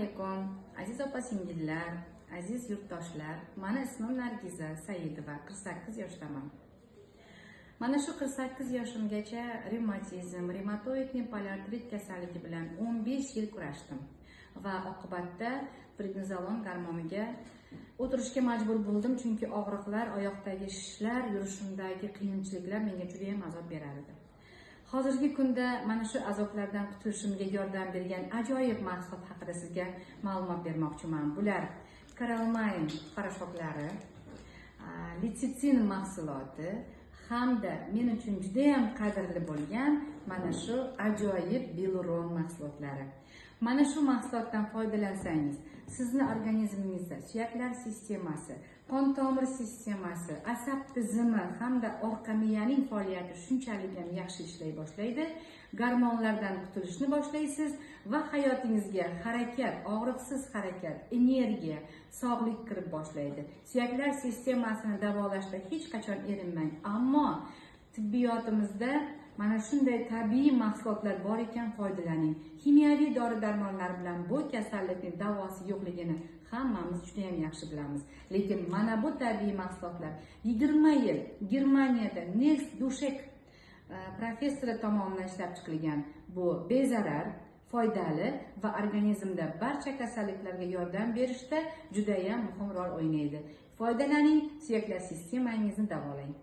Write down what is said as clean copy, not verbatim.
Alaykum, aziz opa singillar, aziz yurtdoshlar. Mani ismim Nargiza Saidova, 48 yoshdaman. Mana shu 48 yoshimgacha revmatizm, revmatoidniy poliartrit kasalligi bilan 15 yil kurashdim va oqibatda prednizolon gormoniga o'tirishga majbur bo'ldim, chunki og'riqlar, oyoqdagi shishlar, yurishimdagi qiyinchiliklar menga juda ham azob berar edi. Hozirgi kunda mana shu azoblardan qutulishimga yordam bergan ajoyib mahsulot haqida sizga ma'lumot bermoqchiman. Bular Koralmayn parashoklari, litsitsin mahsuloti hamda men uchun juda ham qadrli bo'lgan mana shu ajoyib Biluron mahsulotlari. Mana shu mahsulotdan foydalansangiz, sizni organizmingizda suyaklar sistemasi, qon tomir sistemasi, asab tizimi hamda orqa miyaning faoliyati shunchalik ham yaxshi ishlay boshlaydi. Gormonlardan qutulishni boshlaysiz va hayotingizga harakat, og'riqsiz harakat, energiya, sog'lik kirib boshlaydi. Suyaklar sistemasini davolashda hech qachon erinmang, ammo tibbiyotimizda mana shunday tabiiy mahsulotlar bor ekan, foydalaning. Kimyoviy dori-darmonlar bilan bu kasallikning davosi yo'qligini hammamiz juda ham yaxshi bilamiz. Lekin mana bu tabiiy mahsulotlar 20 yil Germaniyada Nils Dushek professori tomonidan ishlab chiqilgan. Bu bezarar, foydali va organizmda barcha kasalliklarga yordam berishda juda ham muhim rol o'ynaydi. Foydalaning, suyaklar sistemangizni davolang.